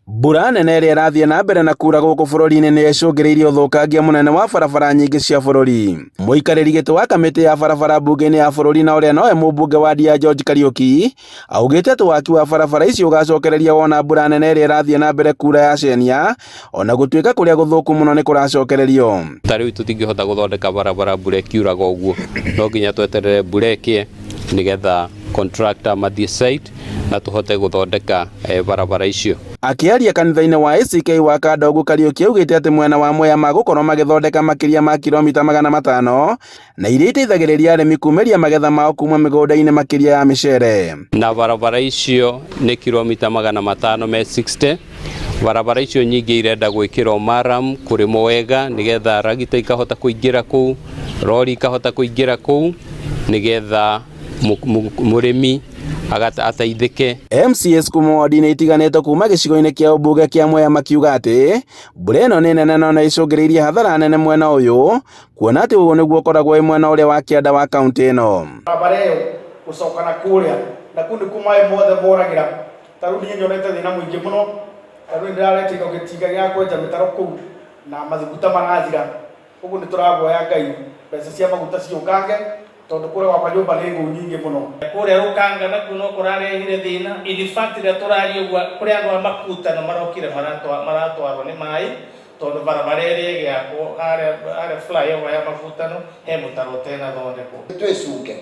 Mbura nene ĩrĩa ĩrathiĩ na mbere na kuura gũkũ bũrũri-inĩ nĩ ĩcũngĩrĩirie ũthũkangia mũnene wa barabara nyingĩ cia bũrũri. Mũikarĩri gĩtĩ wa kamĩtĩ ya barabara mbunge-inĩ ya bũrũri na ũrĩa nowe mũmbunge wa wadi ya George Kariũki augĩte atĩ waki wa barabara icio ũgacokereria wona mbura nene ĩrĩa ĩrathiĩ na mbere kuura yacenia ona gũtuĩka kũrĩa gũthũku mũno nĩ kũracokererio. Ta rĩu tũtingĩhota gũthondeka barabara mbura ĩkiuraga ũguo, no nginya tweterere mbura ĩkĩe nĩgetha contractor mathiĩ site na tũhote gũthondeka barabara icio. Akĩaria kanitha-inĩ wa ACK wa Kandogu, Kariũki augĩte atĩ mwena wa Mwea magũkorwo magĩthondeka makĩria ma kiromita 500 na iria iteithagĩrĩria arĩmi kumĩria magetha mao kuma mĩgũnda-inĩ makĩria ya mĩcere. Na barabara icio nĩ kiromita 500 me 60. Barabara icio nyingĩ irenda gwĩkĩrwo maram, kũrĩmwo wega nĩgetha ragita ikahota kũingĩra kũu, rori ikahota kũingĩra kũu nĩgetha mũrĩmi ateithĩke. MCAs kuma ward-inĩ itiganĩte kuma gĩcigo-inĩ kĩa ũmbunge kĩa Mwea makiuga atĩ mbura ĩno nĩ nene no nĩ ĩcũngĩrĩirie hathara nene mwena ũyũ kuona atĩ ũyũ nĩguo ũkoragwo wĩ mwena ũrĩa wa kĩanda wa kaũntĩ ĩno. Barabara ĩyo gũcoka na kũrĩa na kũu nĩkuo maĩ mothe moragĩra. Ta rĩu niĩ nyonete thĩna mũingĩ mũno, ta rĩu nĩndĩrareteirwo gĩtinga gĩa kwenja mĩtaro kũu na mathiguta marathira. Ũguo nĩ tũrahoya Ngai mbeca cia maguta ciũkange tondũ kũrĩa gwakwa nyũmba nĩ ngũu nyingĩ mũno. Kũrĩa Rũkanga nakuo no kũrarehire thĩna. In fact rĩrĩa tũraria ũguo kũrĩ andũ a Makutano marokire maratwarwo nĩ maĩ tondũ barabara ĩrĩa ĩgĩakwo harĩa harĩa flyover ya Makutano he mũtaro ũtenathondekwo. Twĩcunge.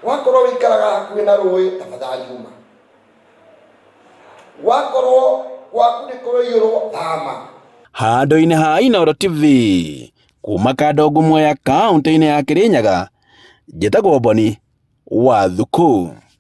Wakorwo wĩikaraga hakuhĩ na rũĩ, tafadhali uma. Wakorwo gwaku nĩ kũraiyũrwo, thama. Handũ-inĩ ha Inooro TV, kuma Kandongu Mwea, kaũntĩ-inĩ ya Kĩrĩnyaga, njĩtagwo Boni wa Thuku.